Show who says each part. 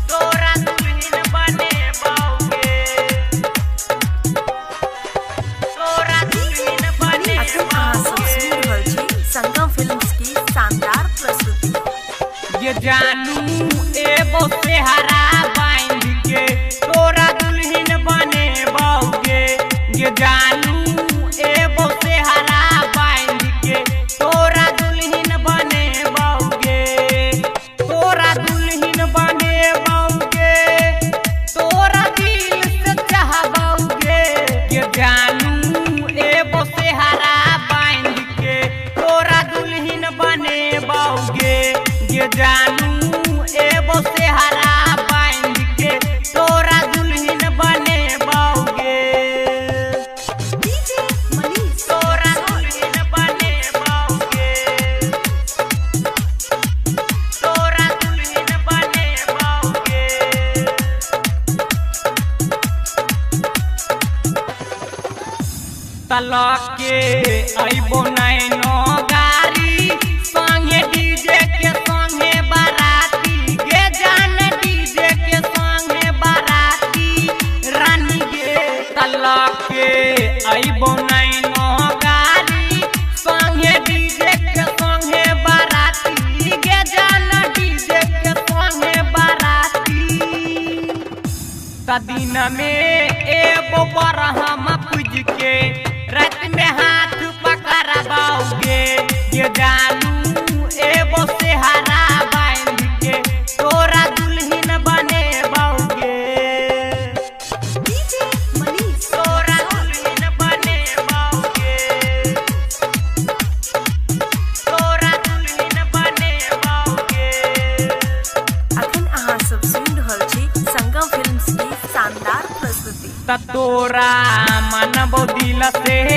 Speaker 1: तोरा दुल्हन बनेबौगे, तोरा दुल्हन
Speaker 2: अखन अहाँ सब
Speaker 1: बनेबौगे।
Speaker 2: सुनि रहल छी संगम फिल्म्स की शानदार प्रस्तुति।
Speaker 1: ये जानू एबो सेहरा बांध के तोरा दुल्हन बनेबौगे। ये जानू एबो सेहरा बांध के तोरा दुल्हन बनेबौगे, तोरा दुल्हन बनेबौगे, तोरा दिल से चाहबौगे। ये जानू एबो सेहरा बांध के तोरा दुल्हन बनेबौगे। ये जानू एबो सेहरा बांध के तोरा दुल्हन बनेबौगे,
Speaker 2: डीजे मनीष
Speaker 1: तोरा दुल्हन बनेबौगे, तोरा दुल्हन बनेबौगे। तलक के अइबो नैनो गाड़ी संगे डीजे के संगे बाराती गे जान, डीजे के संगे बाराती रानी गे। तलक के अइबो नैनो गाड़ी संगे डीजे के संगे बाराती गे जान, डीजे के संगे बाराती। त दिन में एगो बरहम पूज के रात में हाथ पकड़बाओगे। ये जानू एगो सेहरा बांध के तोरा दुल्हन बनेबौगे,
Speaker 2: डीजे मनीष
Speaker 1: तोरा दुल्हन बनेबौगे, तोरा दुल्हन बनेबौगे।
Speaker 2: अखन अहाँ सब सुनि रहल छी संगम फिल्म्स की शानदार प्रस्तुति।
Speaker 1: त तोरा मनबो दिल से